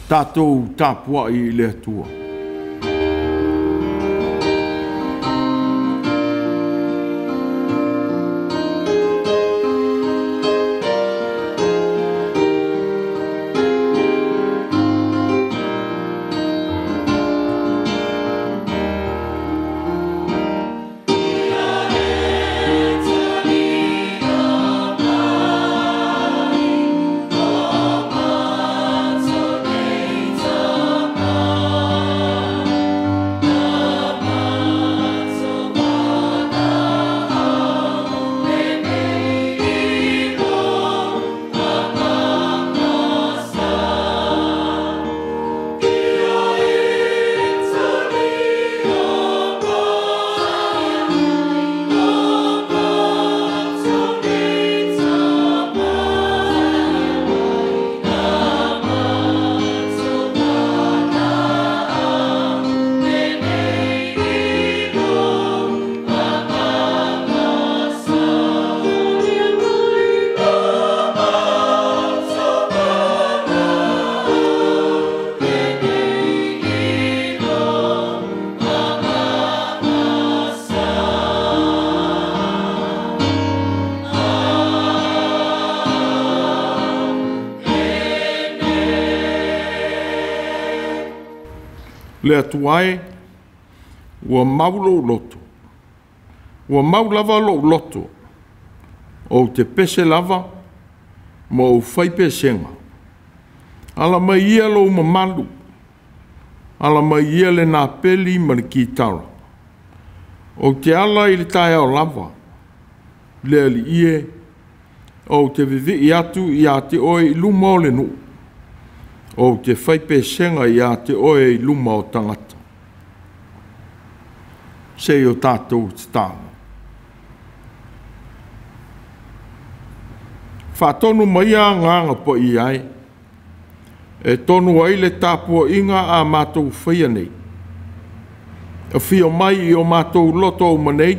Tatou tapuai i le Atua. Le Atua e, ua mau lou loto, ua mau lava lou loto, ou te pese lava ma ou fai pesega. Ala mai ia lou mamalu, ala mai ia le napeli ma le kitara. Ou te ala i le taeao lava, le alii e, ou te vivii atu ia te oe i luma o le nuu, ou te fai pesega ia te oe i luma o tagata. Se i o tatou tatalo. Faatonu mai ia agaga paia ai, e tonu ai le tapuaiga a matou faia nei. Afio mai i o matou loto uma nei,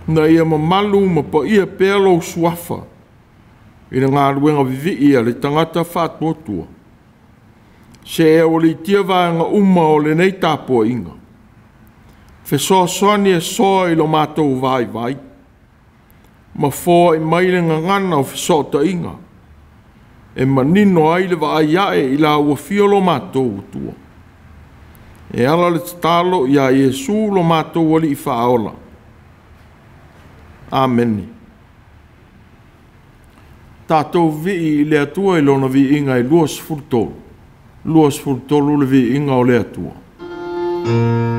na ia mamalu ma paia pea lou suafa i le galuega vivii a le tagata faatuatua. Se e aualiitia vaega uma o lenei tapuaiga. Fesoasoani e soa i lo matou vaivai, ma foai mai le gagana o fesootaiga, e manino ai le vaai ae i la ua fio lo matou Atua. E ala le tatalo ia Iesu lo matou Alii faaola. Amene. Tatou vivii i le Atua i lona viiga e 23. 23 le viiga o le Atua. Thank you.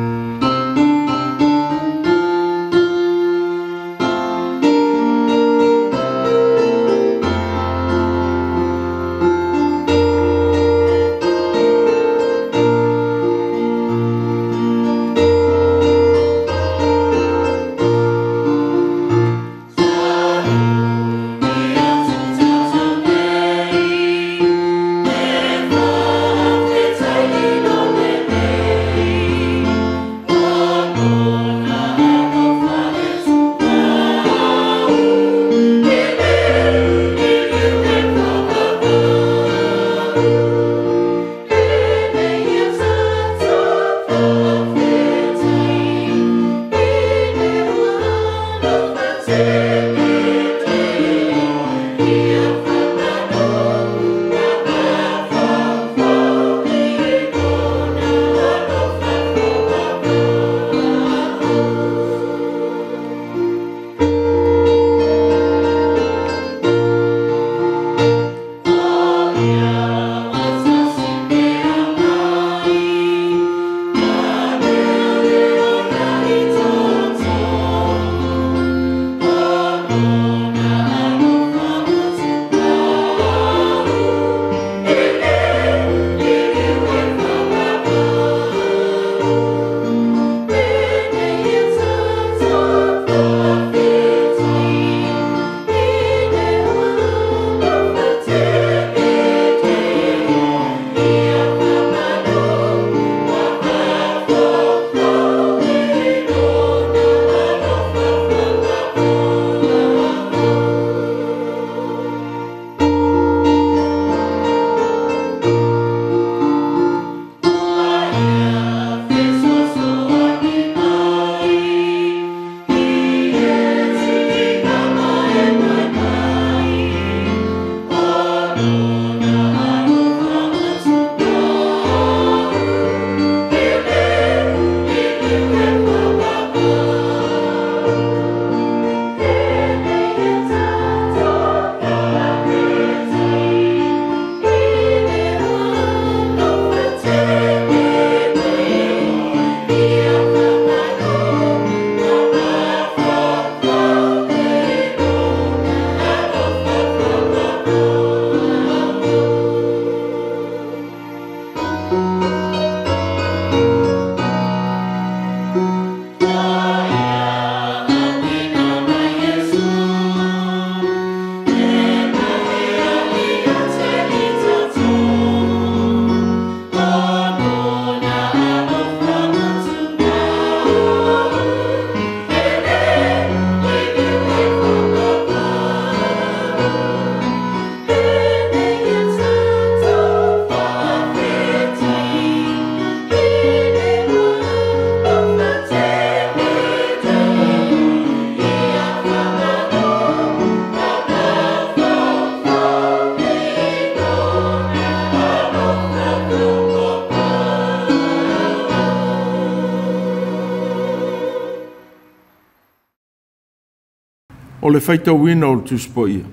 O le faitauina o le Tusi Paia.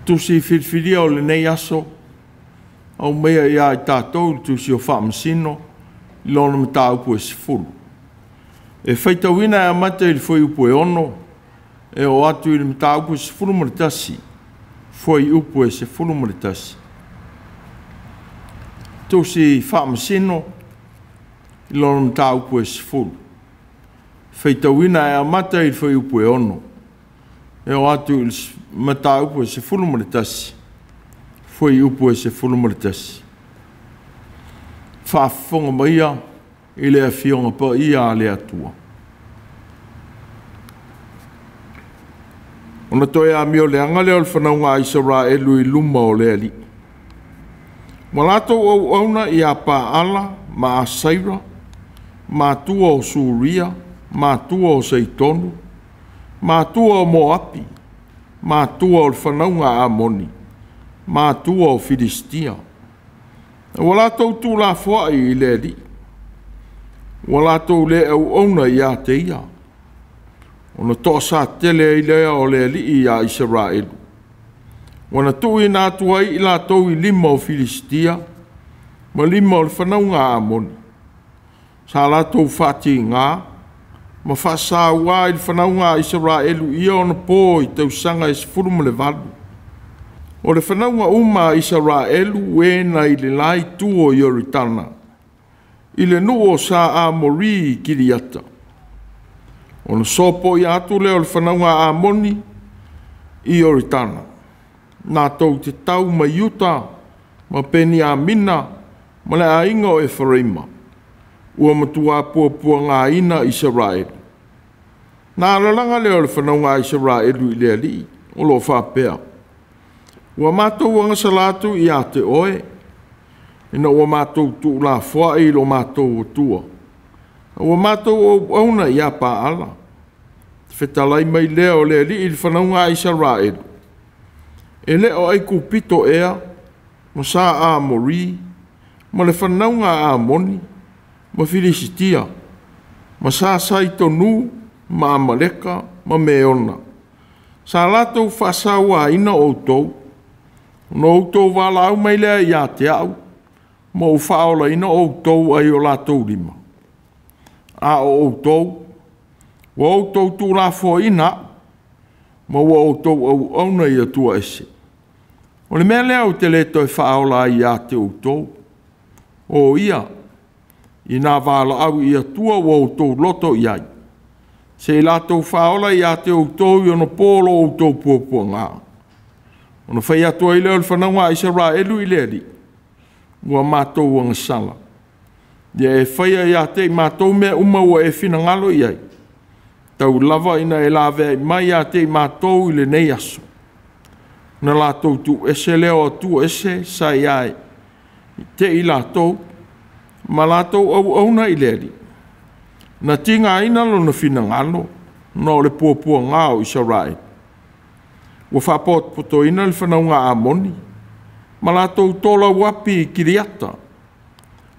Tusi filifilia o lenei aso, aumaia ia i tatou le Tusi o Faamasino i lona mataupu e 10. E faitauina e amata i le fuaiupu e 6, e oo atu i le mataupu e 11, fuaiupu e 11. Tusi Faamasino i lona mataupu e 10. Faitauina e amata i le fuaiupu e 6, e oo atu i le mataupu e 11, fuaiupu e 11. Faafofoga maia i le Afioga Paia a le Atua. Ona toe amio leaga lea o le fanauga a Isaraelu i luma o le Alii. Ua latou auauna ia Paala ma Asaira, matua o Suria, matua o Seitonu, matua o Moapi, matua o le fanauga a Amoni, matua o Filisitia. Ua latou tuulafoai i le Alii, ua latou le auauna ia te ia, ona toasatele ai lea o le Alii ia Isaraelu, ua na tuuina atu ai i latou i lima o Filisitia ma lima o le fanauga a Amoni. Sa latou faatiga ma faasauā i le fanauga a Isaraelu i ia ona po i tausaga e 18. O le fanauga uma a Isaraelu e nai le la itu o Ioritana, i le nuu o Sa Amori i Kiriata. Ona sopoia atu lea o le fanauga a Amoni i Ioritana, latou te tau mai Iuta ma Peniamina ma le aiga o Eferaima, ua matua puapuagaina Isaraelu. Na alalaga lea o le fanauga a Isaraelu i le Alii, o lo o faapea, ua matou agasala atu ia te oe, ina ua matou tuulafoai i lo matou Atua, ua matou auauna ia Paala. Fetalai mai lea o le Alii i le fanauga a Isaraelu, e le o Aikupito ea, ma Sa Amori, ma le fanauga a Amoni, ma Filisitia, ma Sa Saitonu, ma Amaleka, ma Meona. Sa latou faasauaina outou, ona outou valaau mai lea ia te au, ma ou faaolaina outou ai o latou lima. A o outou, ua outou tuulafoaina au, ma ua outou auauna i Atua ese. O le mea lea ou te le toe faaola ai ia te outou. O ia, i nā valaau i Atua ua outou loto i ai, se i latou faaola ia te outou i ona po lo outou puapuaga. Ona fai atu ai lea o le fanauga a Isaraelu i le Alii, ua matou agasala. Ia e faia ia te i matou mea uma ua e finagalo i ai, tau lava ina e laveai mai ia te i matou i lenei aso. Na latou tuuese lea o Atua ese sa ia te i latou, ma latou auauna i le Alii. Na tigaina lona finagalo, na o le puapuaga o Isaraelu. Ua faapotopotoina le fanauga a Amoni, ma latou tolauapi i Kiriata.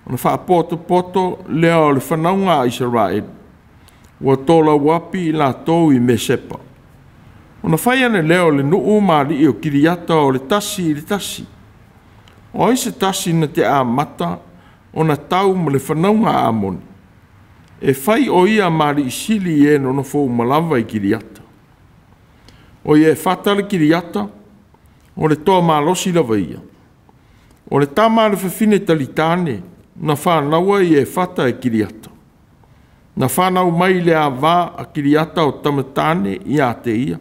Ona faapotopoto lea o le fanauga a Isaraelu, ua tolauapi i latou i Mesepa. Ona fai ane lea o le nuu ma alii o Kiriata o le tasi i le tasi. O ai se tasi na te amata ona tau ma le fanauga a Amoni, e fai o ia ma alii sili i e nonofo uma lava i Kiriata. O ia e fata le Kiriata, o le toa malosi lava ia. O le tama a le fafine talitane, na whānaua i e fata e Kiriata. Na whānau mai le ava a Kiriata o tamatane i a te ia.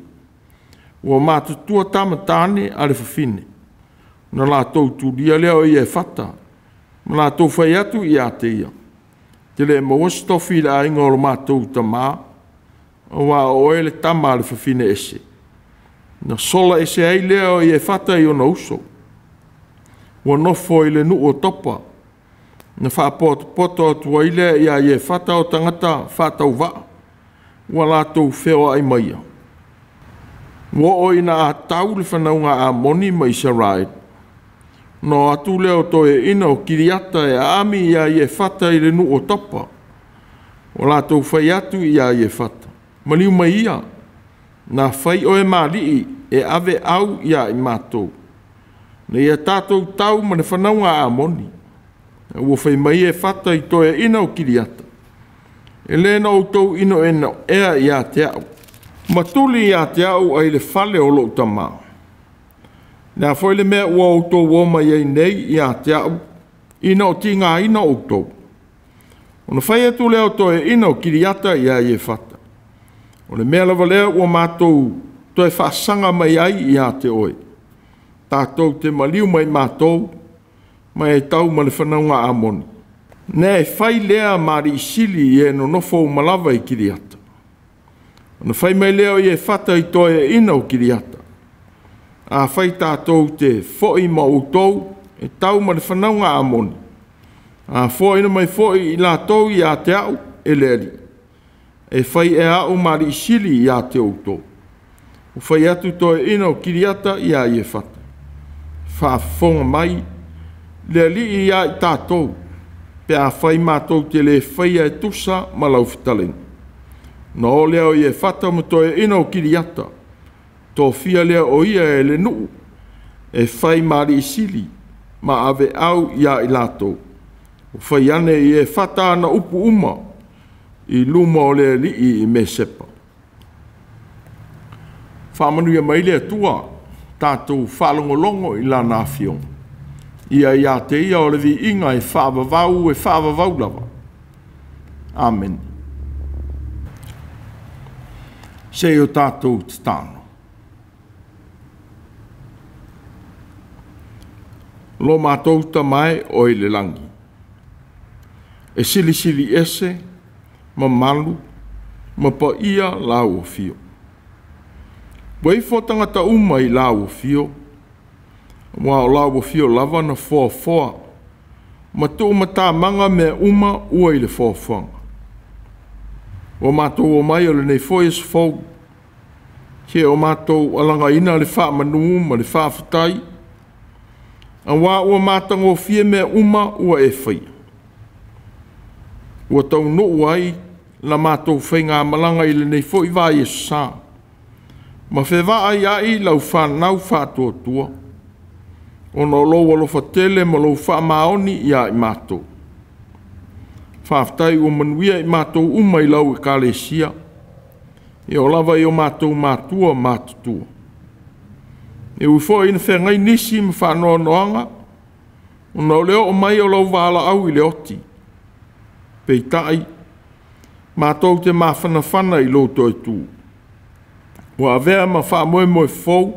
Ua matutua tamatane a le fafine. Na latou tulia lea o ia e fata, ma latou fai atu i a te ia. Te le maua se tofi i le aiga o lo matou tamā, aua o oe le tama a le fafine ese. Na sola ese ai lea o ia e fata i ona uso. Ua nofo i le nuu o Topa. Na faapotopoto atu ai lea ia ia e fata o tagata faatauvaa, ua latou feoai maia. Ua oo ina atau le fanauga a Amoni ma Isaraelu. No atu lea o toeaina o Kiriata e aami ia ia e fata i le nuu o Topa. Ua latou fai atu ia ia e fata, maliu mai ia, Na fai oe ma ali'i e ave'au iā i matou, ina ia tatou tau ma le fanauga a Amoni. Ua fai mai Iefata i toeaina o Kiliata, E lē na outou inoino ea ia te a'u, ma tuli ia te a'u ai le fale o lo'u tamā? Le a foi le mea ua outou o mai ai nei ia te a'u ina o tigāina outou? Ona fai atu lea o toeaina o Kiliata iā Iefata, O le mea lava lea ua matou toe faasaga mai ai ia te oe, tatou te maliu mai matou, ma e tau ma le fanauga a Amoni, na e fai lea ma alii sili i e nonofo uma lava i Kiliata. Ona fai mai lea o Iefata i toeaina o Kiliata, Afai tatou te fo'i ma outou e tau ma le fanauga a Amoni, a foaina mai foi i latou ia te a'u e le Alii, e fai ea a'u ma alii sili ia te outou? Ua fai atu toeaina o Kiliata iā Iefata, Faafofoga mai le Alii ia i tatou, pe afai matou te lē faia e tusa ma lau fetalaiga. Ona oo lea o Iefata ma toeaina o Kiliata, tofia lea o ia e le nuu e fai ma alii sili ma ave'au ia i latou. Ua fai ane e Iefata ana upu uma i luma o le Alii i Mesepa. Faamanuia mai le Atua tatou faalogologo i Lana Afioga. Ia ia te Ia o le viiga e faavavau e faavavau lava. Amene. Se i o tatou tatalo. Lo matou Tama e oe i le lagi, e silisili ese, mamalu, ma paia lau afio. Ua ifo tagata uma i lau afio, aua o lau afio lava na foafoa, ma tuumatamaga mea uma ua i le foafoaga. Ua matou omai o lenei foi aso fou, se o matou alagaina le faamanu ma le faafetai, auā ua matagofie mea uma ua e faia. Ua taunuu ai la matou faigamalaga i lenei foi vaiaso sa, ma fevaaiai lau fanau faatuatua, ona o lou alofa tele ma lou faamaoni ia i matou. Faafetai ua manuia i matou uma i lau Ekalesia, e oo lava i o matou matua matutua. E ui foi ina feagai nisi ma faanoanoaga, ona o le oo mai o lau valaau i le oti, peitai, matou te mafanafana i lou toe tu, ua avea ma faamoemoe fou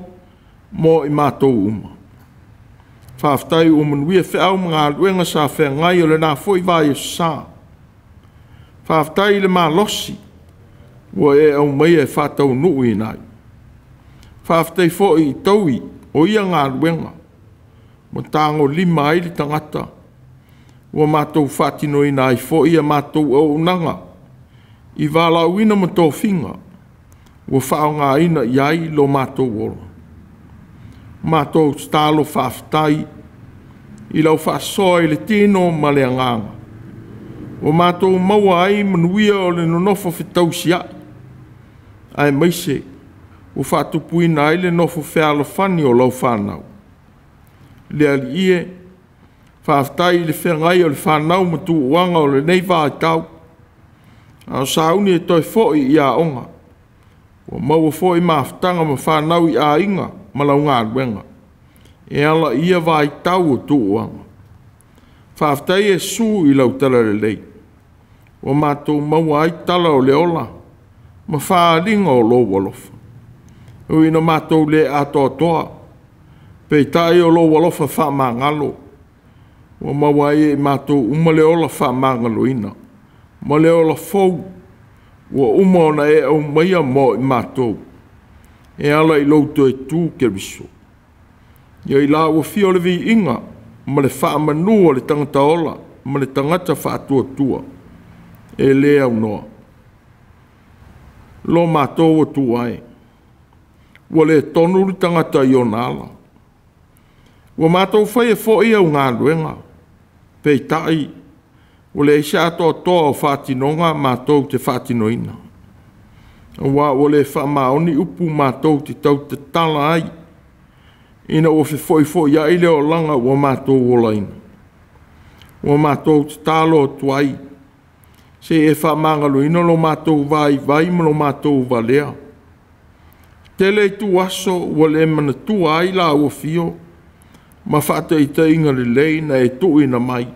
mo i matou uma. Faafetai ua manuia feau ma galuega sa feagai o lena foi vaiaso sa. Faafetai i le malosi ua e aumaia e faataunuuina ai. Faafetai foi i taui o ia galuega ua tagolima ai le tagata, ua matou faatinoina ai foi a matou auaunaga i valaauina ma tofiga ua faaaogaina i ai lo matou ola. Matou tatalo faafetai i lau faasoa i le tino ma le agaga, ua matou maua ai manuia o le nonofo fetausiai, aemaise ua faatupuina ai le nofo fealofani o lau fanau. Le Alii e, faafetai i le feagai o le fanau ma tuuaga o lenei vaitau, a o sauni e toe foi i aoga, ua maua foi mafutaga ma fanau i aiga ma lau galuega, e ala i ia vaitau o tuuaga. Faafetai Iesu i lau talalelei, ua matou maua ai tala o le ola ma faaaliga o lou alofa. E ui ina matou le atoatoa, peitai o lou alofa faamagalo, ua maua ai e i matou uma le ola faamagaloina ma le ola fou ua uma ona e aumaia mo i matou, e ala i lou toe tu Keriso. Ia i lau afio le viiga ma le faamanu o le tagata ola ma le tagata faatuatua e le aunoa. Lo matou Atua e, ua le tonu le tagata i ona ala. Ua matou faia foi au galuega, peitai ua leai se atoatoa o faatinoga matou te faatinoina. Auā ua le faamaoni upu matou te tautatala ai, ina ua fefoifoiai le olaga ua matou olaina. Ua matou tatalo atu ai, se i e faamagaloina lo matou vaivai ma lo matou valea. Tele ituaso ua le manatua ai lau afio ma faataitaiga lelei na e tuuina mai,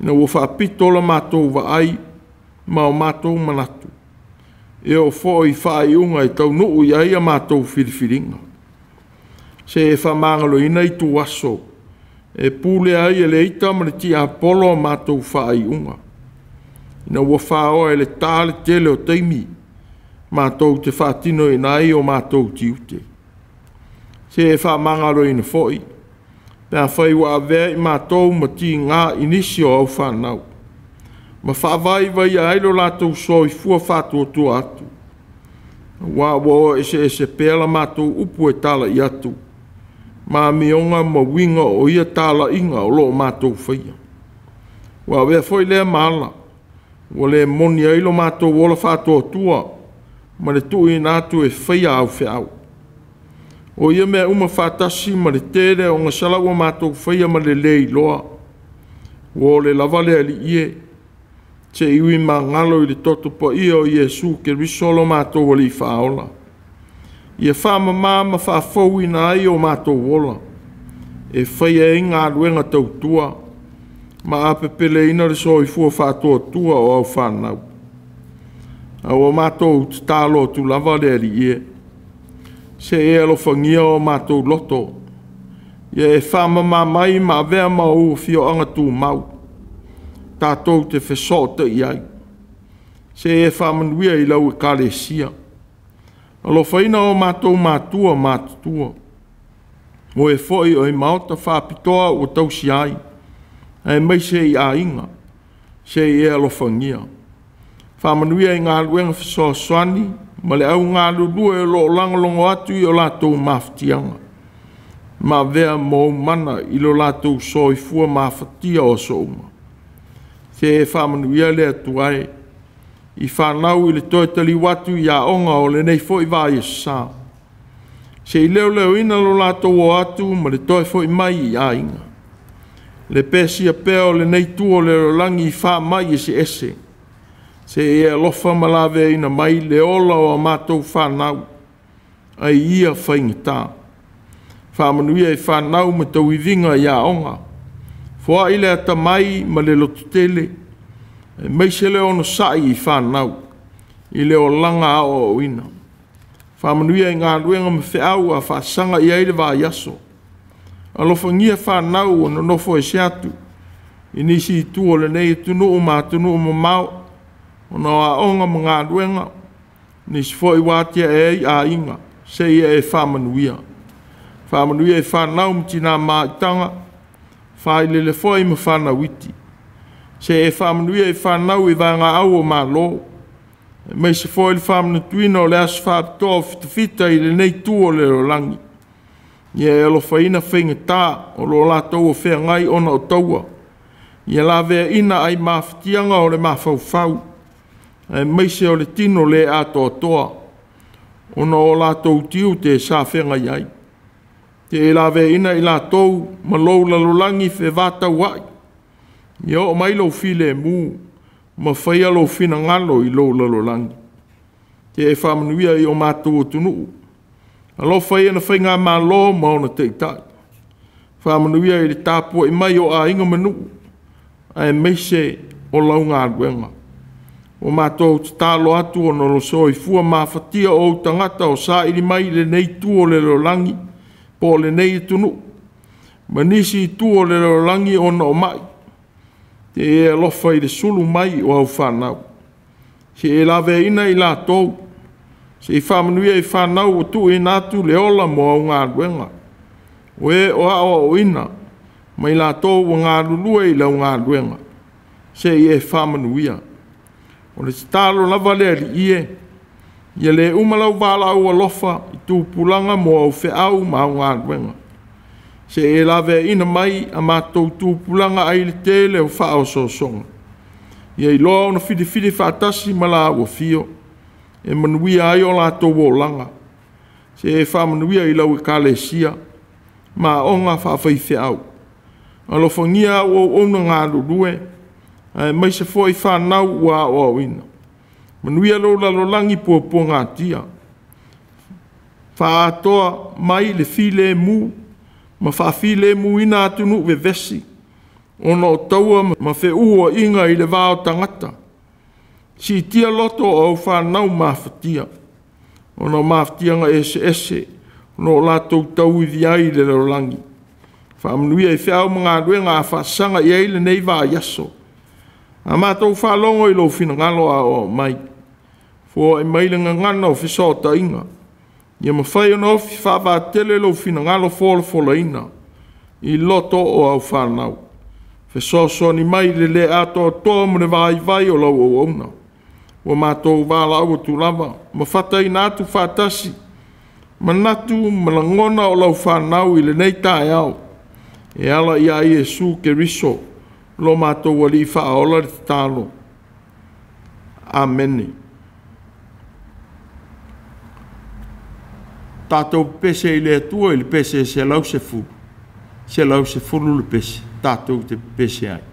ina ua faapito la matou vaai ma o matou manatu, e oo foi i faaiuga e taunuu i ai a matou filifiliga. Se e faamagaloina ituaso e pulea ai e le ita ma le tiapolo a matou faaiuga, ina ua faoa e le ta le tele o taimi matou te faatinoina ai o matou tiute. Se e faamagaloina foi pe afai ua avea i matou ma tiga i nisi o au fanau, ma faavaivaia ai lo latou soifua faatuatua atu, aua ua o eseese pea la matou upu e talai atu, ma amioga ma uiga o ia talaiga o lo o matou faia. Ua avea foi lea ma ala ua le moni ai lo matou ola faatuatua ma le tuuina atu e faia au feau. O ia mea uma faatasi ma le tele o agasala ua matou faia ma le le iloa, ua ole lava le Alii e, se i uimagalo i le toto paia o Iesu Keriso lo matou Alii Faaola, ia faamama ma faafouina ai o matou ola, e faia ai galuega tautua ma apepeleina le soifua faatuatua o au fanau. A ua matou tatalo atu lava le Alii e, se i e alofagia o matou loto, ia e faamama mai ma avea ma ou afioaga tumau, tatou te fesootai ai. Se i e faamanuia i lau Ekalesia. Alofaina o matou matua matutua, o e foi o i maota faapitoa ua tausia ai, aemaise i aiga, se i e alofagia. Faamanuia i galuega fesoasoani ma le au galulue o lo o lagolago atu i o latou mafatiaga, ma avea ma ou mana i lo latou soifua mafatia o aso uma. Se e faamanuia le Atua e i fanau i le toe taliu atu i aoga o lenei foi vaiaso sa, se i leoleoina lo latou o atu ma le toe foi mai i aiga. Le pesia pea o lenei itu o le lalolagi i faamai eseese, se i e alofa ma laveaiina mai le ola o a matou fanau ai ia faigata. Faamanuia i fanau ma tauiviga i aoga, foai le atamai ma le lototele, aemaise le onosai i fanau i le olaga aoaoina. Faamanuia i galuega ma feau a faasaga i ai le vaiaso. Alofagia fanau ua nonofo ese atu i nisi itu o lenei atunuu ma atunuu mamao, ona o aoga ma galuega, nisi foi ua atiae ai aiga, seia e faamanuia. Faamanuia i fanau ma tina maitaga, failele foi ma fanau iti. Se e faamanuia i fanau i vaegaau o Malo, aemaise foi le faamanatuina o le aso faapitoa o fitafita i lenei itu o le lalolagi. Ia e alofaina faigata o lo o latou feagai ona o taua, ia laveaina ai mafatiaga o le mafaufau, aemaise o le tino le atoatoa, ona o latou tiute sa feagai ai. Ia e laveaina i latou ma lou lalolagi fevatauai, ia oo mai lou filemu ma faia lou finagalo i lou lalolagi. Ia e faamanuia i o matou atunuu, alofa ia na faigamalo ma ona taitai, faamanuia i le tapuai mai o aiga ma nuu, aemaise o lau galuega. Ua matou tatalo atu ona o le soifua mafatia o ou tagata o saili mai i lenei itu o le lalolagi po o lenei atunuu, ma nisi itu o le lalolagi ona o mai. Ia e alofa i le sulu mai o au fanau, se i e laveaina i latou, se i faamanuia i fanau ua tuuina atu le ola mo au galuega, o e o aoaoina ma i latou ua galulue i lau galuega, se i e faamanuia. O le tatalo lava le Alii e, ia le uma lau valaau alofa i tupulaga mo au feau ma au galuega, se i e laveaina mai a matou tupulaga ai le tele o faaosoosoga, ia iloa ona filifili faatasi ma laua afio. e manuia ai o latou olaga. Se e faamanuia i lau Ekalesia ma aoga faafaifeau. Alofagia au auauna galulue, aemaise foi fanau ua aoaoina. Manuia lou lalolagi puapuagatia, faaatoa mai le filemu ma faafilemuina atunuu vevesi ona o taua ma feuuaiga i le va o tagata. Siitia loto o au fanau mafatia, ona o mafatiaga eseese o lo o latou tauivi ai i le lalolagi. Faamanuia i feau ma galuega a faasaga i ai lenei vaiaso. A matou faalogo i lou finagalo aoao mai, foai mai le gagana o fesootaiga, ia mafai ona ofi faavaatele lou finagalo folafolaina i loto o au fanau. Fesoasoani mai i le le atoatoa ma le vaivai o lau auauna. Ua matou valaau atu lava ma fataina atu faatasi manatu ma lagona o lau fanau i lenei taeao, e ala ia Iesu Keriso lo matou Alii Faaola le tatalo. Amene. Tatou pepese i le Atua i le pese 110, 110 le pese tatou te pepese ai.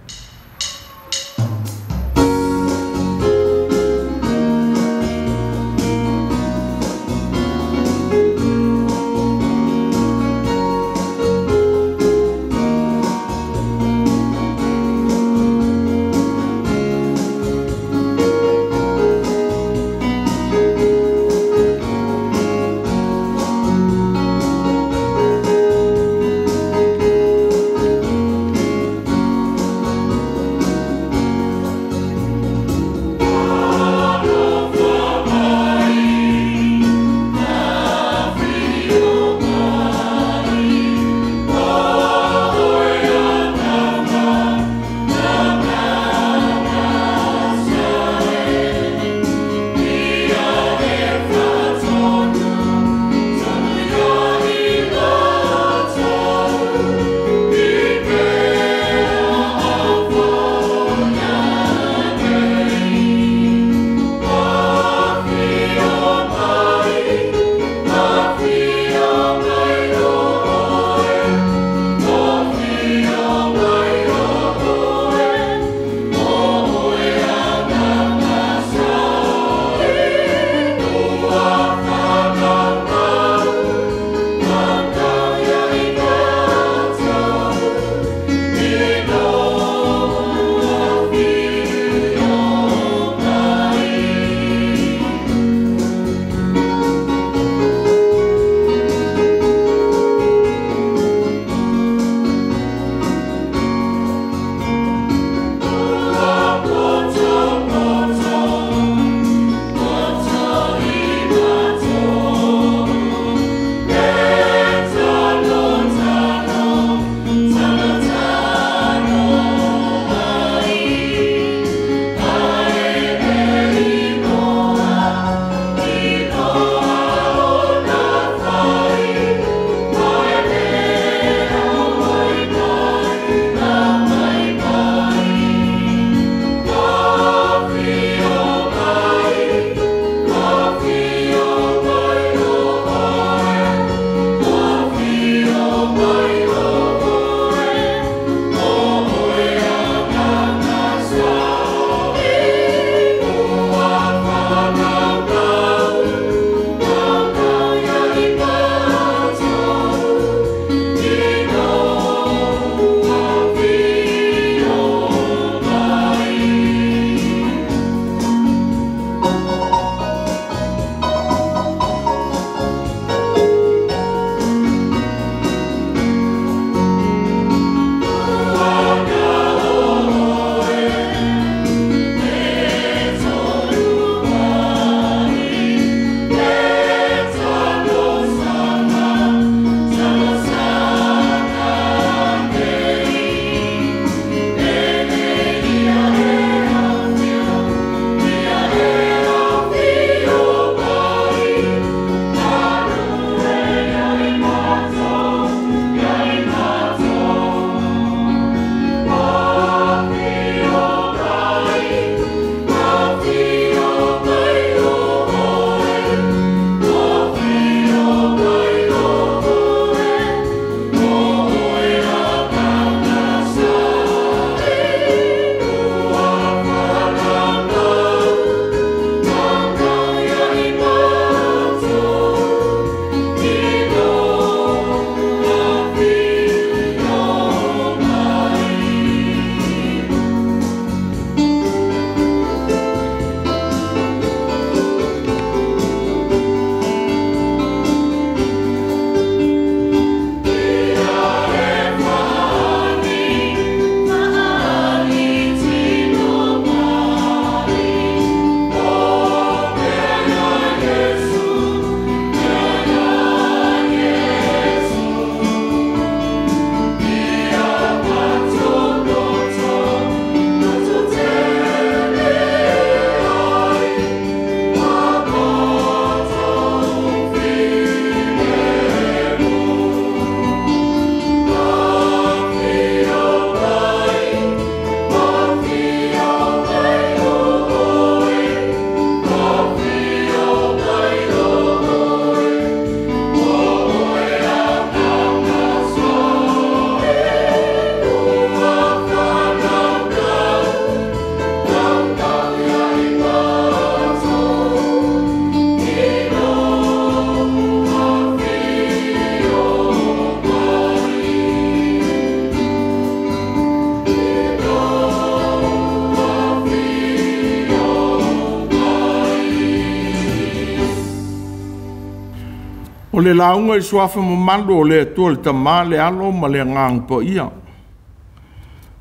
O le lauga i suafa mamalu o le Atua le Tama, le Alo ma le Agaga Paia.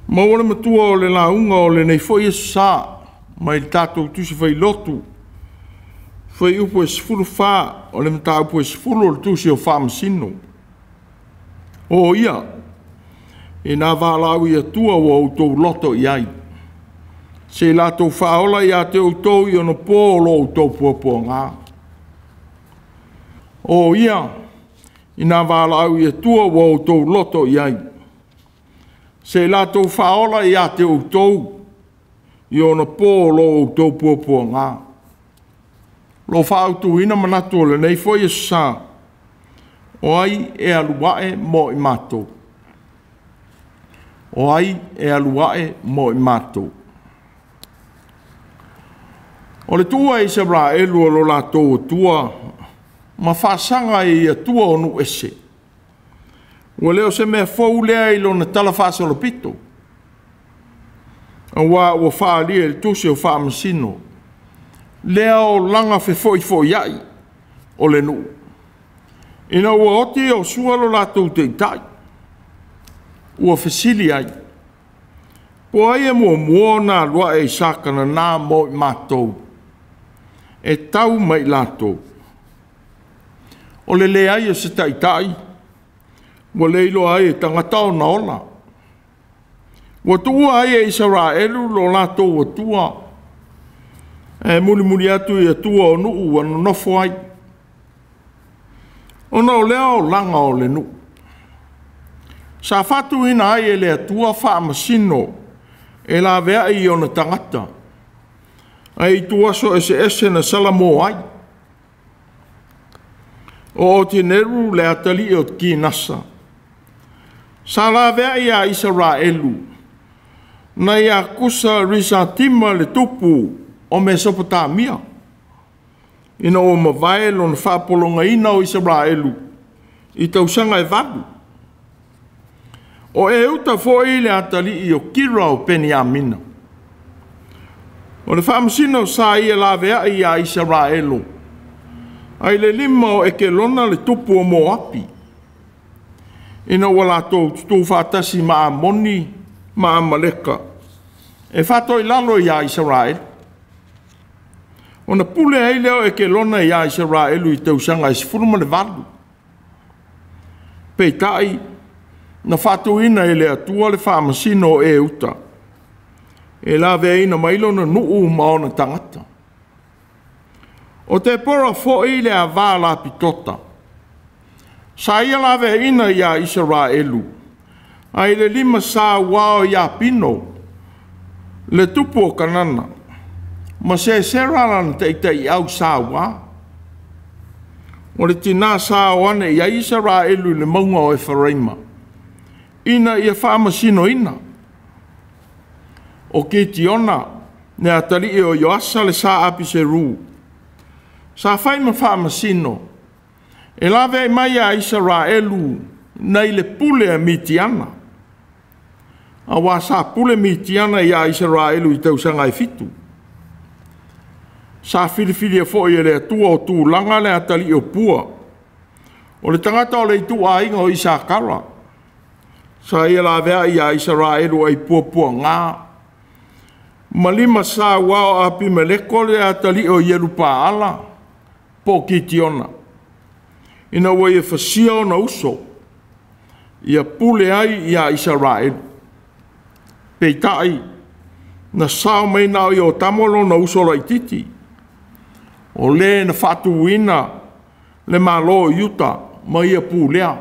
Maua le matua o le lauga o lenei foi aso sa mai le tatou Tusi Failotu, Fuaiupu e 14 o le Mataupu e 10 o le Tusi o Faamasino. O ia, ina valaau i Atua ua outou loto i ai, se i latou faaola ia te outou i ona po o lo outou puapuaga. O ia, ina valaau i Atua ua outou loto i ai, se i latou faaola ia te outou i ona po o lo outou puapuaga. Lo faaautuina manatu o lenei foi aso sa, o ai e alu ae mo i matou? O ai e alu ae mo i matou? O le tuua e Isaraelu o lo latou Atua ma faasaga i Atua o nuu ese, ua le o se mea fou lea i lona tala faasolopito, aua ua faaalia i le tusi o Faamasino lea olaga fefoifoiai o le nuu, ina ua oti Iosua lo latou taitai, ua fesili ai, po ai e muamua ona alu ae i sa Kanana mo i matou, e tau mai latou. O le leai o se taitai, ua le iloa ai e tagata ona ola. Ua tuua ai e Isaraelu lo latou Atua, e mulimuli atu i Atua o nuu ua nonofo ai. Ona o lea olaga o le nuu, sa faatuina ai e le Atua faamasino e laveai i ona tagata, ae i tuaso eseese na salamo ai. O Otineru le atalii o Kinasa, sa laveai ia Isaraelu, na ia Kusa Risatima le tupu o Mesopotamia, ina ua mavae lona faapologaina o Isaraelu i tausaga e 8. O Euta foi le atalii o Kira o Peniamina. O le faamasino sa ia laveai ia Isaraelu, ai le lima o Ekelona le tupu o Moapi, ina ua latou tutu faatasi ma Amoni ma Amaleka, e faatoilalo ia Isaraelu. Ona pule ai lea o Ekelona ia Isaraelu i tausaga e 18. Peitai, na faatuina e le Atua le faamasino o Euta, e laveaina mai lona nuu ma ona tagata. O Tepora foi le avā lapitota, sa ia laveaina ia Isaraelu, ai le lima sa ua o Iapino, le tupu o Kanana, ma Sesera lana taitai au sa ua. O le tina sa o ane i ai Isaraelu i le mauga o Eferaima, ina ia faamasinoina. O Kitiona, le atalii o Ioasa le sa Apiseru, sa fai ma faamasino, e laveai mai ia Isaraelu nai le pule a Mitiana, aua sa pule Mitiana ia Isaraelu i tausaga e 7. Sa filifilia foi e le Atua o tulaga le atalii o Pua, o le tagata o le ituaiga o Isakara, sa ia laveai ia Isaraelu ai puapuaga, ma lima sa ua o Apimeleko le atalii o Ierupaala po o Kitiona, ina ua ia fasia ona uso, ia pule ai ia Isaraelu. Peitai, na sao mai na o Iotamo lona uso laititi, o le na faatuina le malo o Iuta ma ia pulea.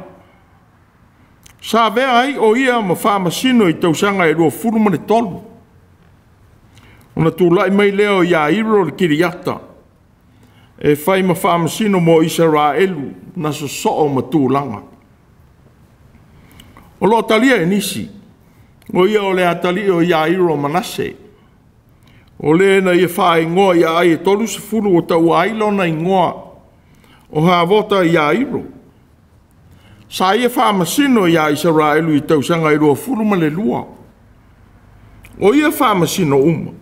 Sa avea ai o ia ma faamasino i tausaga e 23. Ona tulai mai lea o Iairo le Kiriata, e fai ma faamasino mo Isaraelu na sosoo ma tulaga. O loo talia e nisi, o ia o le atalii o Iairo Manase, o le na ia faaingoa ia ai e 30 o taua ai lona ingoa o Havota Iairo. Sa ia faamasino ia Isaraelu i tausaga e 22. O ia faamasino uma,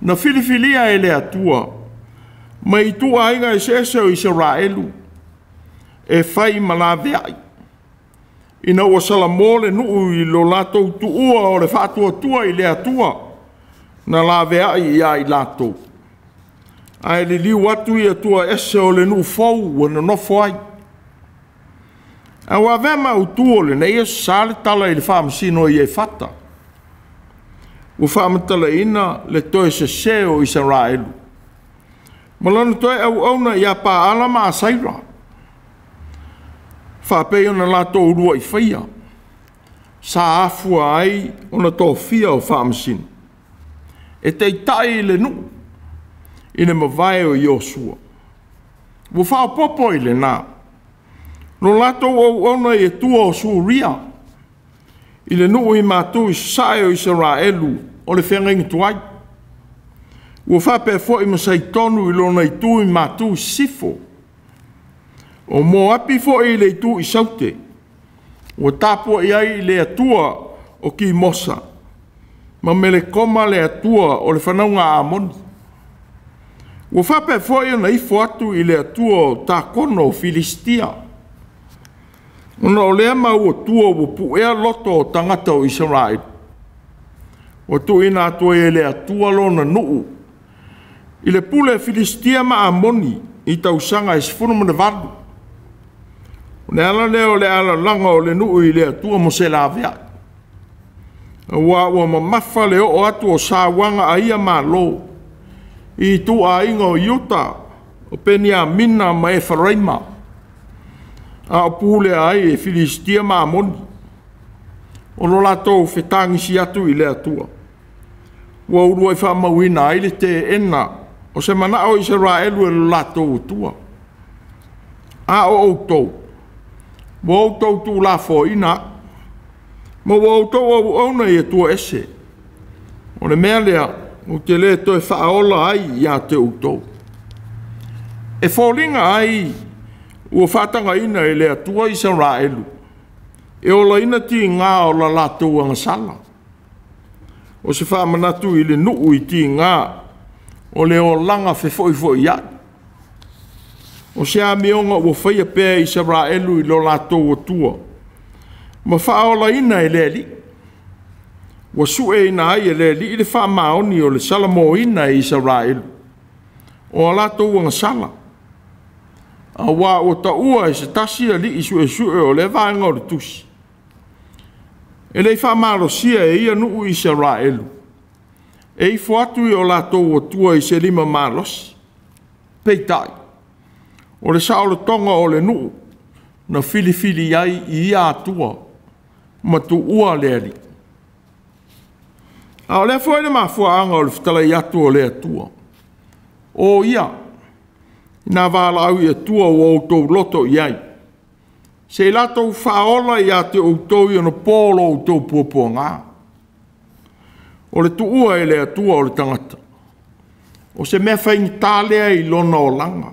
na filifilia e le Atua mai ituaiga eseese o Isaraelu, e fai ma laveai, ina ua salamo le nuu i lo latou tuua o le faatuatua i le Atua na laveai ia i latou, ae liliu atu i Atua ese o le nuu fou ua nonofo ai. Ae ua avea ma autu o lenei aso sa le tala i le faamasino Iefata, ua faamatalaina le toe sese o Isaraelu ma lona toe auauna ia Paala ma Asaira, faapei ona latou uluai faia sa afua ai ona tofia o faamasino e taitai i le nuu i le mavae o Iosua. Ua faaopoopo i lena lo latou auauna i Atua o Suria i le nuu i matu i sasae o Isaraelu o le feagaiga tuai. Ua faapea foi ma Saitonu i lona itu i matu i sisifo. O Moapi foi i le itu i saute, ua tapuai ai i le Atua o Kimosa ma Melekoma le Atua o le fanauga a Amoni. Ua faapea foi ona ifo atu i le Atua o Takono o Filisitia, ona o lea mau Atua ua puea loto o tagata o Isaraelu, ua tuuina atu ai e le Atua lona nuu i le pule Filisitia ma Amoni i tausaga e 18. O le ala lea o le alalaga o le nuu i le Atua mo se laveai, aua ua mamafa le oo atu o sauaga a ia malo i ituaiga o Iuta, o Peniamina ma Efaraima, a o pulea ai e Filisitia ma Amoni, o lo latou fetagisi atu i le Atua. Ua uluai faamauina ai le teena o se manao o Isaraelu e lo latou Atua. A o outou, ua outou tuulafoaiina au, ma ua outou auauna i Atua ese. O le mea lea ou te le toe faaola ai ia te outou. E foliga ai ua faatagaina e le Atua Isaraelu e olaina tiga o la latou agasala. O se faamanatu i le nuu i tiga o le olaga fefoifoiai. O se amioga ua faia pea e Isaraelu i lo latou Atua ma faaolaina e le Alii. Ua sueina ai e le Alii le faamaoni o le salamoina e Isaraelu o a latou agasala, aua ua taua e se tasi alii suesue o lea vaega o le tusi, e le i faamalosia e ia nuu Isaraelu e ifo atu i o latou Atua i se lima malosi. Peitai, o le saolotoga o le nuu na filifili ai i ia Atua ma tuua le Alii. A o lea foi le mafuaaga o le fetalai atu o le Atua, o ia na valaau i Atua ua outou loto i ai, se i latou faaola ia te outou i ona po o lo outou puapuaga. O le tuua e le Atua o le tagata, o se mea faigata lea i lona olaga,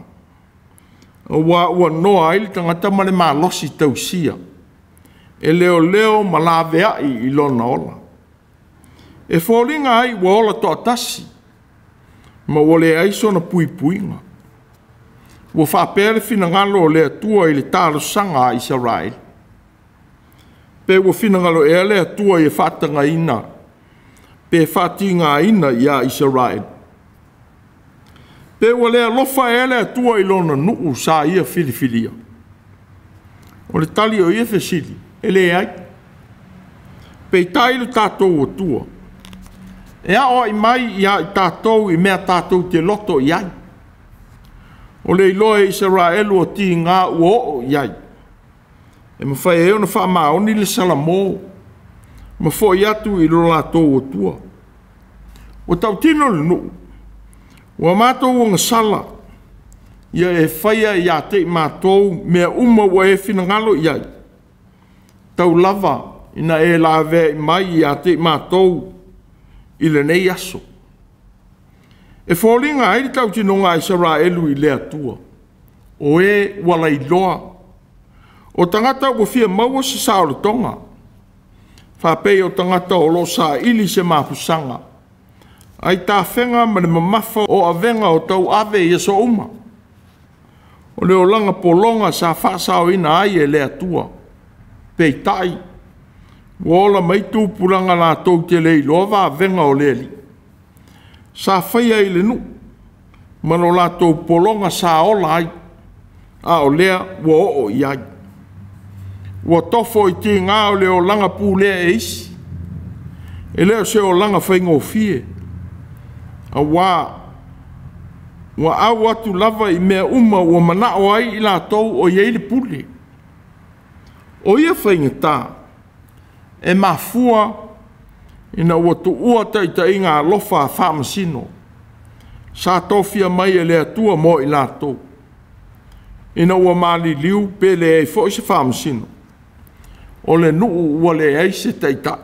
aua ua noa ai le tagata ma le malosi tausia, e leoleo ma laveai i lona ola. E foliga ai ua ola toatasi, ma ua leai sona puipuiga. Ua faapea le finagalo o le Atua i le talosaga a Isaraelu. Pe ua finagalo ea le Atua ia faatagaina pe faatigaina ia Isaraelu? Pe ua le alofa ea le Atua i lona nuu sa ia filifilia? O le tali o ia fesili, e leai. Peitai le tatou Atua, e aoai mai ia i tatou i mea tatou te loto i ai. O le iloa e Isaraelu o tiga ua oo i ai, e mafai ai ona faamaoni le salamo ma foi atu i lo latou Atua. Ua tautino le nuu, ua matou agasala, ia e faia ia te i matou mea uma ua e finagalo i ai, tau lava ina e laveai mai ia te i matou i lenei aso. E foliga ai le tautinoga a Isaraelu i le Atua, o e ua lailoa, o tagata ua fia maua se saolotoga, faapei o tagata o lo o saili se mapusaga, ai tafega ma le mamafa o avega o tauave i aso uma. O le olaga pologa sa faasaoina ai e le Atua. Peitai, ua ola mai tupulaga latou te le iloa vavega o le Alii. Sa faia i le nuu ma lo latou pologa sa ola ai, a o lea ua oo i ai. Ua tofo i tiga o le olaga pulea e isi. E le o se olaga faigofie, auā ua au atu lava i mea uma ua manao ai i latou o i ai le pule. O ia faigata e mafua ina ua tuua taitaiga alofa a faamasino sa tofia mai e le Atua mo i latou, ina ua maliliu pe leai foi se faamasino, o le nuu ua leai se taitai.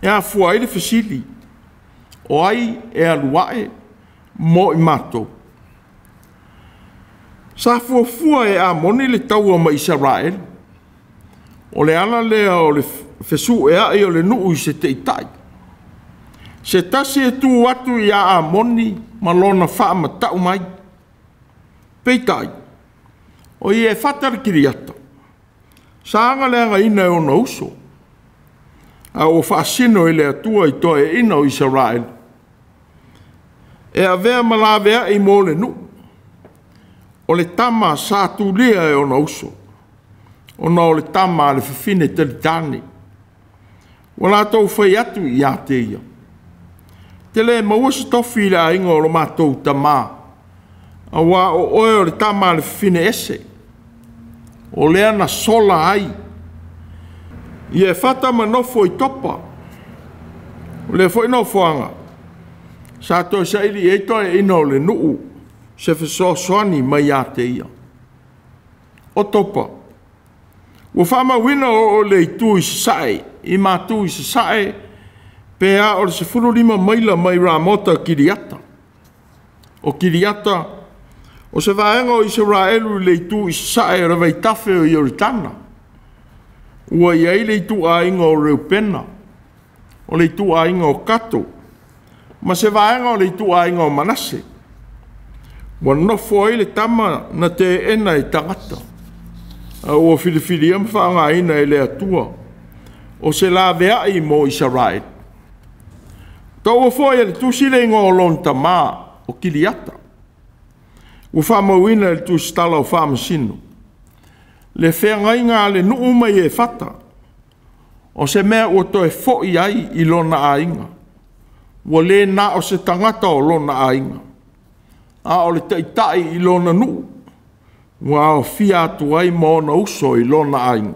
E afua ai le fesili, o ai e alu ae mo i matou? Sa fuafua e Amoni le taua ma Isaraelu. O le ala lea o le fesueai o le nuu i se taitai. Se tasi e tu atu ia Amoni ma lona faamatau mai. Peitai, o Iefata le Kiriata, sa agaleagaina e ona uso, a ua faasino i le Atua i toeaiina o Isaraelu, e avea ma laveai mo le nuu. O le tama sa tulia e ona uso, ona o le tama a le fafine talitane. Ua latou fai atu ia te ia, te le maua se tofi i le aiga o lo matou tamā, auā o oe o le tama a le fafine ese. O lea na sola ai Iefata ma nofo i Topa. O lea foi nofoaga sa toe saili i ai toeaiina o le nuu se fesoasoani mai ia te ia. O Topa, ua faamauina o le itu i sasae, i matu i sasae, pe a o le 15 maila mai Ramota Kiriata. O Kiriata, o se vaega o Isaraelu i le itu i sasae o le vaitafe o Ioritana. Ua i ai le ituaiga o Reupena, o le ituaiga o Kato, ma se vaega o le ituaiga o Manase. Ua nofo ai le tama na teena e tagata, a ua filifilia ma faaaogaina e le Atua, o se laveai mo Isaraelu. Taua foi e le tusi le igoa o lona tamā, o Kiriata. Ua faamauina e le tusitala o Faamasino le feagaiga a le nuu ma Iefata, o se mea ua toe foi ai i lona aiga. Ua le na o se tagata o lona aiga, a o le taitai i lona nuu, ua aofia atu ai ma ona uso i lona aiga.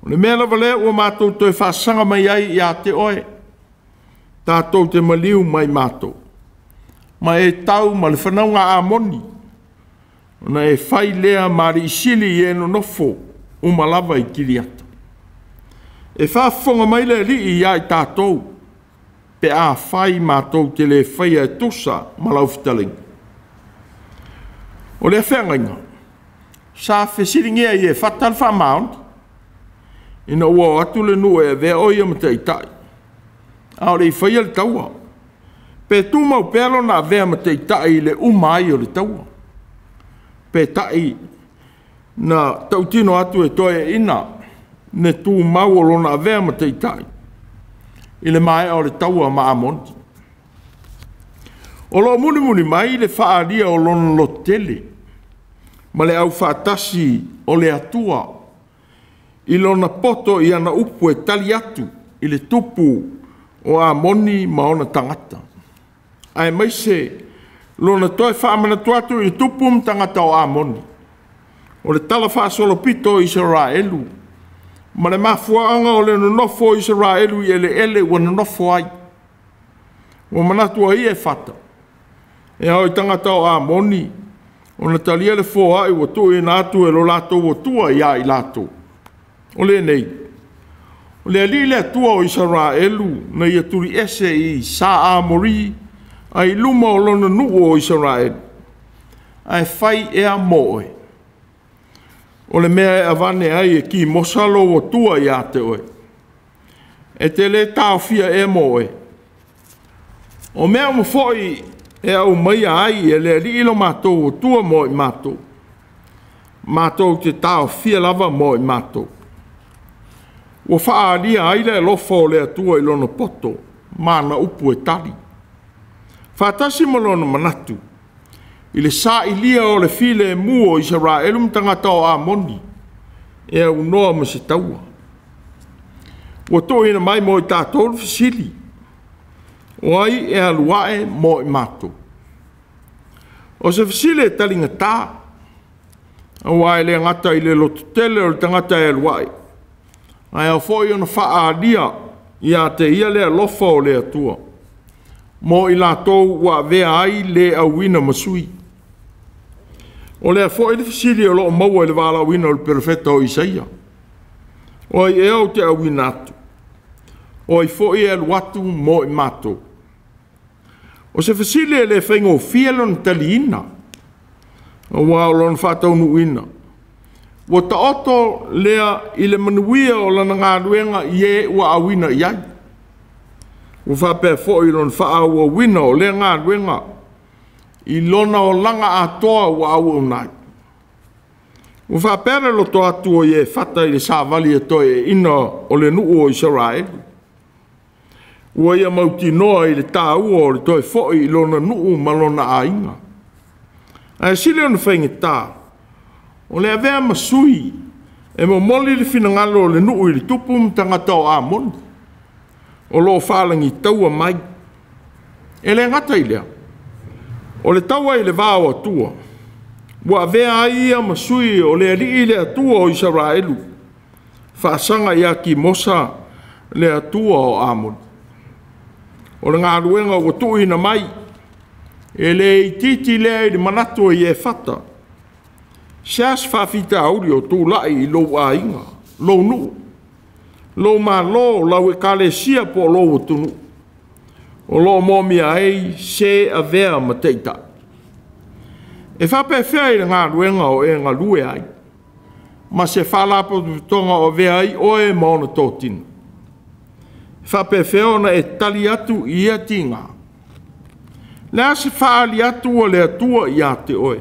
O le mea lava lea ua matou toe faasaga mai ai ia te oe, tatou te maliu mai matou, ma e tau ma le fanauga a Amoni, ona e fai lea ma alii sili i e nonofo uma lava i Kiriata. E faafofoga mai le Alii ia i tatou, pe a fai matou te le faia e tusa ma lau fetalaiga. O lea feagaiga, sa fesiligia e Iefata le faamaoni, ina ua o atu le nuu e avea o ia ma taitai, a o le i faia le taua. Pe tumau pea lona avea ma taitai i le uma ai o le taua. Peitai, na tautino atu e toeaiina le tumau o lona avea ma taitai i le maea o le taua ma Amoni. O lo o mulimuli mai le faaalia o lona lototele ma le aufaatasi o le Atua i lona poto i ana upu e tali atu i le tupu o Amoni ma ona tagata, aemaise lona toe faamanatu atu i le tupu ma tagata o Amoni, o le tala faasolopito o Isaraelu ma le mafuaaga o le nonofo o Isaraelu i eleele ua nonofo ai. Ua manatu ai Iefata, e ao i tagata o Amoni ona talia le foai ua tuuina atu e lo latou Atua ia i latou. O lenei, o le Alii le Atua o Isaraelu na ia tuliese i Sa Amori ai luma o lona nuu o Isaraelu, ae fai ea mo oe. O le mea e avane ai e kimosa lou Atua ia te oe, e te le taofia ea mo oe. O mea uma foi e aumaia ai e le Alii lo matou Atua mo i matou, matou te taofia lava mo i matou. Ua faaalia ai le alofa o le Atua i lona poto ma ana upu e tali, faatasi ma lona manatu i le sailia o le filemu o Isaraelu ma tagata o Amoni e aunoa ma se taua. Ua tuuina mai mo i tatou le fesili, o ai e alu ae mo i matou? O se fesili e taligata, aua e le gata i le lototele o le tagata e alu ae, ae ao foi ona faaalia ia te ia le alofa o le Atua mo i latou ua avea ai le auina ma sui. O lea foi le fesili o loo maua i le valaauina o le perofeta o Isaia, o ai ea ou te auina atu? O ai foi e alu atu mo i matou? O se fesili e le faigofie lona taliina, aua o lona faataunuuina ua taoto lea i le manuia o lana galuega i e ua auina i ai. Ua faapea foi lona faaauauina o lea galuega i lona olaga atoa ua auauna ai. Ua faapea le loto atu o Iefata i le savali e toeaiina o le nuu o Isaraelu. Ua ia mautinoa i le taua o le toe foi i lona nuu ma lona aiga. Ae sili ona faigata, o le avea ma sui e momoli le finagalo o le nuu i le tupu ma tagata o Amoni, o loo faalagitaua mai. E le gata i lea, o le taua i le va o Atua, ua avea ai ia ma sui o le Alii le Atua o Isaraelu, faasaga ia Kimosa le Atua o Amoni. O le galuega ua tuuina mai, e le itiiti lea i le manatu o Iefata, se a se faafitauli o tulai i lou aiga, lou nuu, lou malo, lau ekalesia po o lou atunuu, o loo moomia ai se avea ma taitai. E faapefea i le galuega o e galue ai, ma se faalapotopotoga o avea ai oe ma ona totino. E faapefea ona e tali atu i ia tiga. Le a se faaali atu a le Atua ia te oe,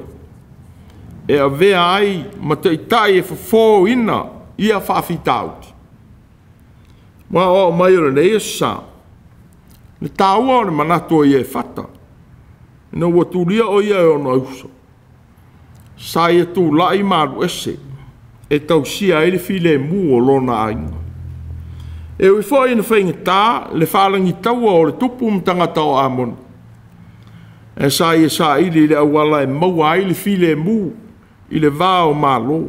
e avea ai ma taitai e fofoina ia faafitauli. Ma o mai o lenei aso sa, le taua o le manatu o Iefata, ina ua tulia o ia e ona uso, sa ia tulai ma alu ese e tausia ai le filemu o lona aiga. E ui foi ina faigata le faalagitaua o le tupu ma tagata o Amoni, e sa ia saili i le auala e maua ai le filemu i le va o Malo.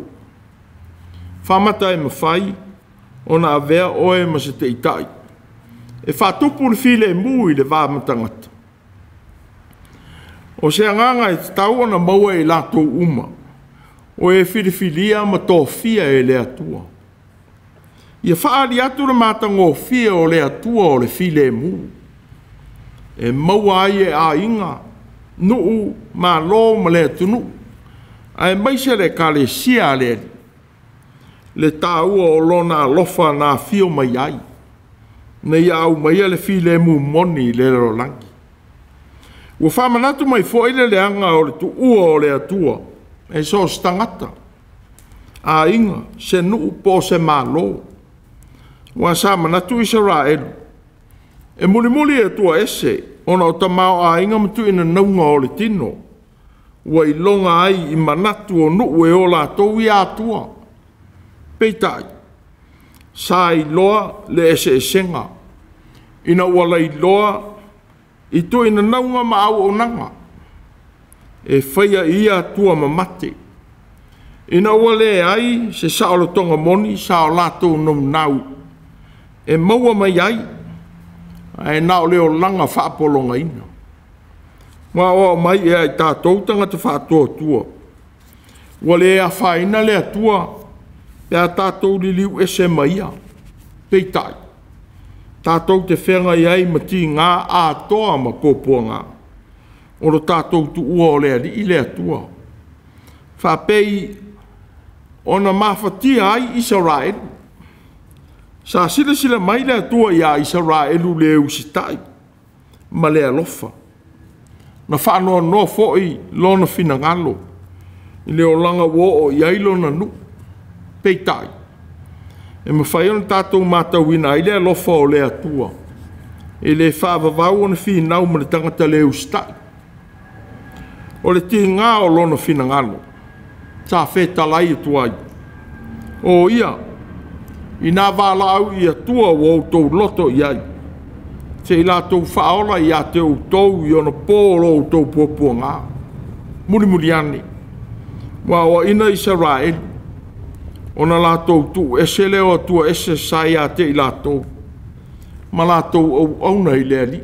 Faamata e mafai ona avea oe ma se taitai e faatupu le filemu i le va ma tagata. O se agaga e tatau ona maua e latou uma, o e filifilia ma tofia e le Atua. Ia faaali atu le matagofie o le Atua o le filemu, e maua ai e aiga, nuu, malo ma le atunuu, aemaise le ekalesia a le Alii, le taua o lona alofa na afio mai ai, ina ia aumaia le filemu moni i le lalolagi. Ua faamanatu mai foi le leaga o le tuua o le Atua e so o se tagata, aiga, se nuu po o se malo. Ua sa manatu Isaraelu e mulimuli e Atua ese ona o tamaoaiga ma tuuina nauga o le tino, ua iloga ai i manatu o nuu e o latou ia Atua. Peitai, sa iloa le eseesega ina ua lailoa i tuuina nauga ma auaunaga e faia i ia Atua mamate, ina ua leai se saolotoga moni sa o latou naunau e maua mai ai, ae na o le olaga faapologaina. Ma o mai e ai tatou tagata faatuatua, ua le afaina le Atua pe a tatou liliu ese mai ia. Peitai, tatou te feagai ai ma tiga atoa ma puapuaga o lo tatou tuua o le Alii le Atua, faapei ona mafatia ai Isaraelu. Sa silasila mai le Atua ia Isaraelu le usitai ma le alofa. Na faanoanoa foi lona finagalo i le olaga ua oo i ai lona nuu. Peitai, e mafai ona tatou matauina ai le alofa o le Atua e le faavavau ona finau ma le tagata le usitai. O le tiga o lona finagalo sa fetalai atu ai, “O ia, ina valaau i Atua ua outou loto i ai, se i latou faaola ia te outou i ona po o lo outou puapuaga.” Mulimuli ane, ua aoaina Isaraelu ona latou tuu ese lea o Atua ese sa ia te i latou, ma latou auauna i le Alii.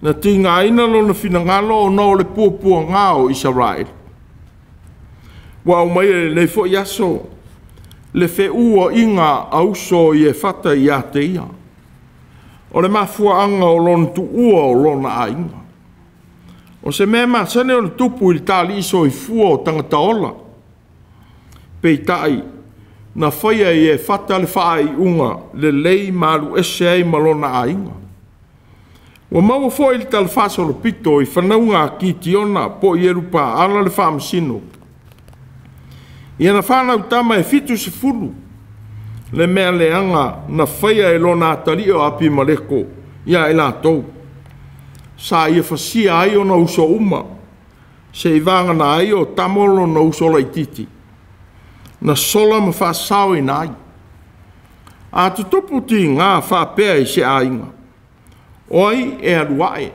Na tigaina lona finagalo ona o le puapuaga o Isaraelu. Ua aumaia i lenei foi aso le feuaina a uso o Iefata ia te ia, o le mafuaaga o lona tuua o lona aiga. O se mea masani ona tupu i le talii soifua o tagata ola. Peitai, na faia e Iefata le faaiuga lelei ma alu ese ai ma lona aiga. Ua maua foi i le talafaasolopito i fanauga a Kitiona po o Ierupaala le faamasino. I ana fanau tama e 70, le mea leaga na faia e lona atalii o Apimeleko ia i latou, sa ia fasia ai ona uso uma, seivagana ai o tamo lona uso laitiiti, na sola ma faasaoina ai. A tutupu tiga faapea i se aiga, o ai e alu ae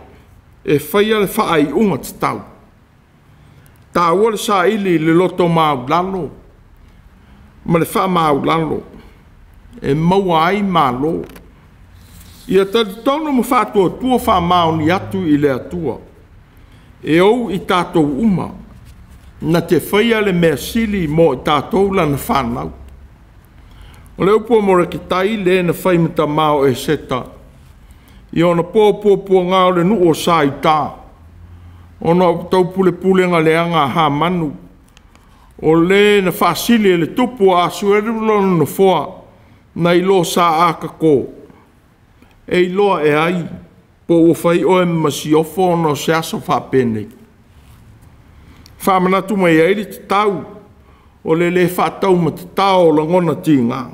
e faia le faaiuga tatau? Taua le saili i le loto maualalo ma le faamaualalo e maua ai malo. Ia talitonu ma faatuatua faamaoni atu i le Atua e ou i tatou uma, na te faia le mea sili mo i tatou lana fanau. O le upu a Moreketai le na fai ma tamā o Eseta, i ona po puapuaga o le nuu o Saita, ona o taupulepulega leaga a Hamanu, o le na faasili e le tupu o Asuelu lona nofoa nai lo sa Akato, e iloa e ai po ua fai oe ma masiofo ona o se aso faapenei. Faamanatu mai ai le tatau o le le faataumatatao o lagona tiga.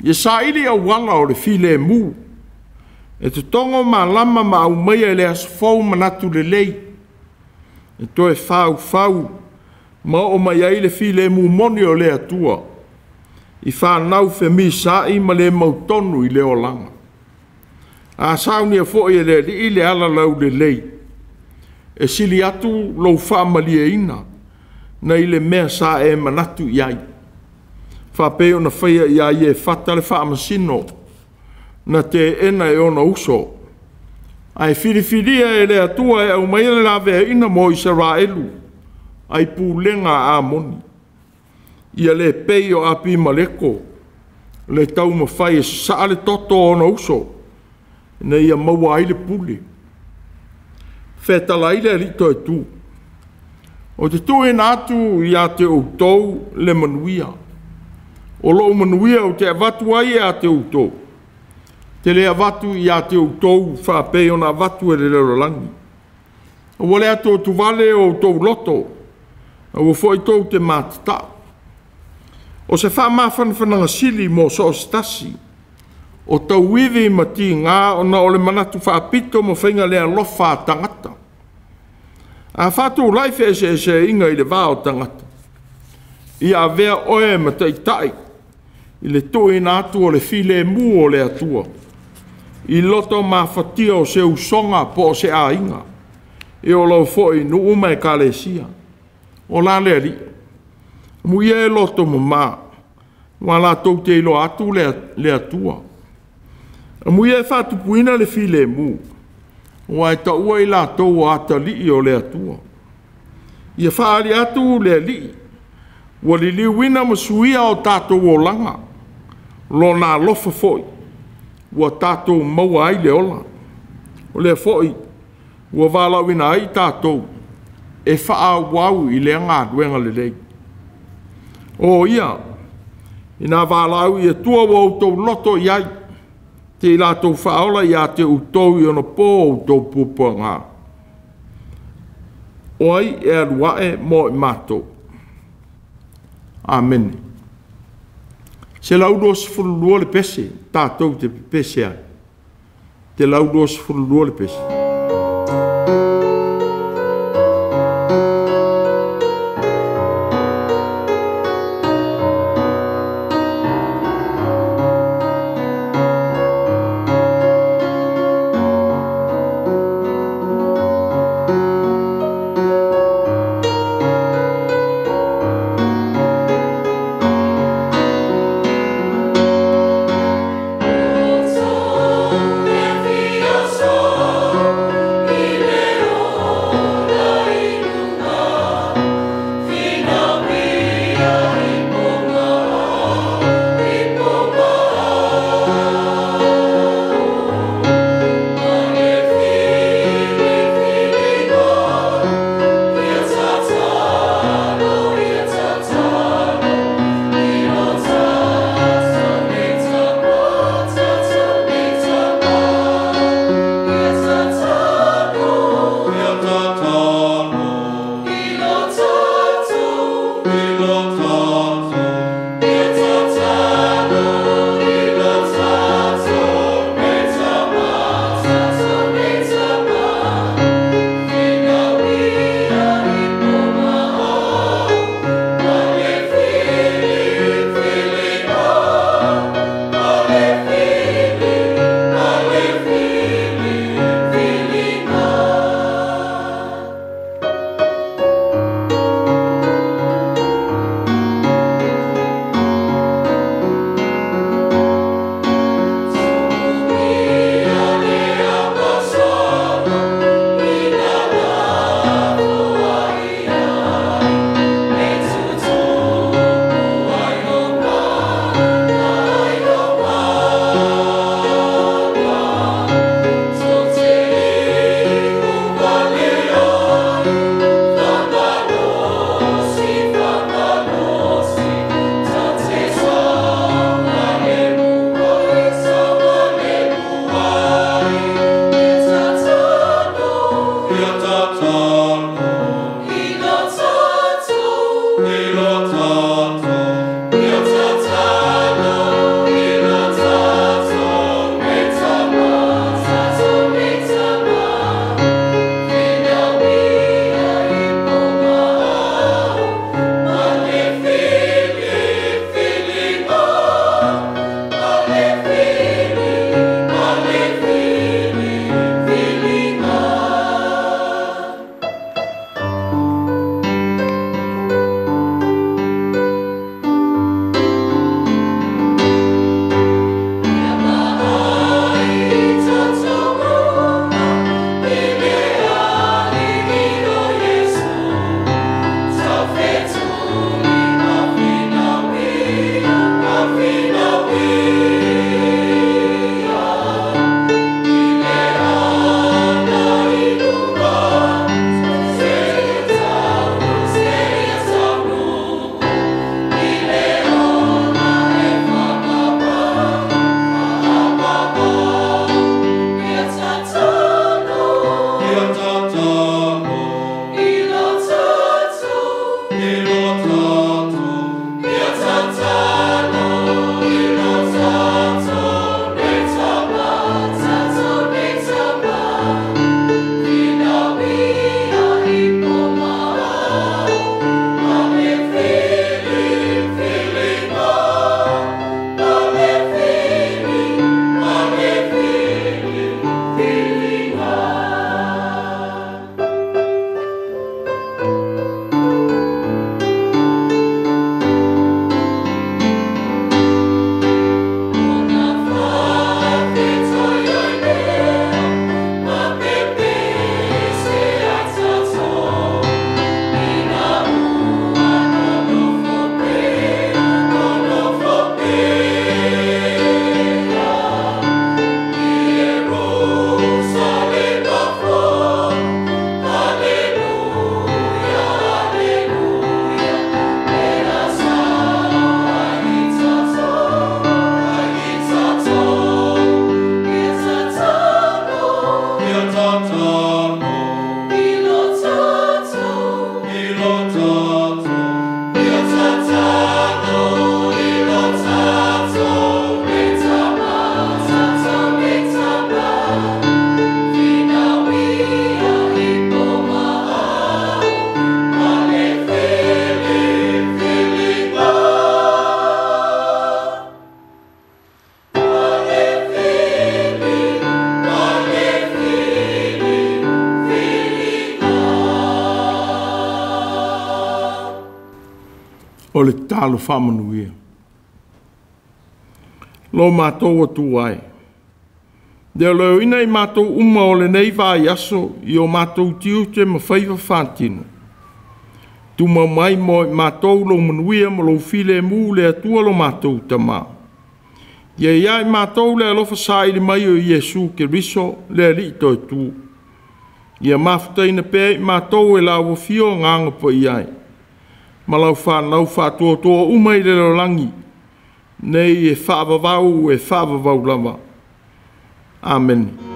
Ia saili auala o le filemu, e totogo malama ma aumaia i le aso fou manatu lelei, e toe faufau ma oo mai ai le filemu moni o le Atua i fanau femisaai ma le mautonu i le olaga. A saunia foi e le Alii le ala laulelei, e sili atu lou faamalieina nai le mea sa e manatu i ai, faapei ona faia ia Iefata le faamasino na teena e ona uso, ae filifilia e le Atua e aumaia le laveaiina mo Isaraelu ai pulega a Amoni. Ia le pei o Apimaleko le taumafai e sasaa le toto o ona uso ina ia maua ai le pule. Fetalai le Alii toe tu, ou te tuuina atu ia te outou le manuia. O lou manuia ou te avatu ai ia te outou, te le avatu ia te outou faapei ona avatu e le lalolagi. Aua le atuatuvale o outou loto, aua foi tou te matatau. O se faamafanafanaga sili mo so o se tasi, o tauivi ma tiga ona o le manatu faapito ma faiga le alofa a tagata. A faatulai feeseeseaiga i le va o tagata, ia avea oe ma taitai i le tuuina atu o le filemu o le Atua i loto mafatia o se usoga po o se aiga, e oo lava foi i nuu ma ekalesia. O la le Alii, amuia e loto mama, aua latou te iloa atu le Atua. Amuia e faatupuina le filemu, aua e taua i latou o atalii o le Atua. Ia faaali atu le Alii, ua liliuina ma suia o tatou olaga, lona alofa foi ua tatou maua ai le ola. O lea foi ua valaauina ai tatou e faaauau i lea galuega lelei. O ia, ina valaau i Atua ua outou loto i ai, te i latou faaola ia te outou i ona po o outou puapuaga. O ai e alu ae mo i matou? Amene. 122 le pese tatou te pepese ai. 122 le pese. Old soul, O le talo faamanuia. Lo matou atu ai. Lea leoina i matou uma o lenei vaiaso i o matou tiute ma faiva faatino. Tuma mai mo i matou lo manuia ma lou filemu le Atua lo matou tamā. Ia ia i matou le alofa saili mai o Iesu Keriso le Alii toe tu. Ia mafutaina pea i matou e lau afio agaga paia ai. Ma lau whanau whaatuatua uma i le lalolagi, nei e faavavau e faavavau lava. Amene.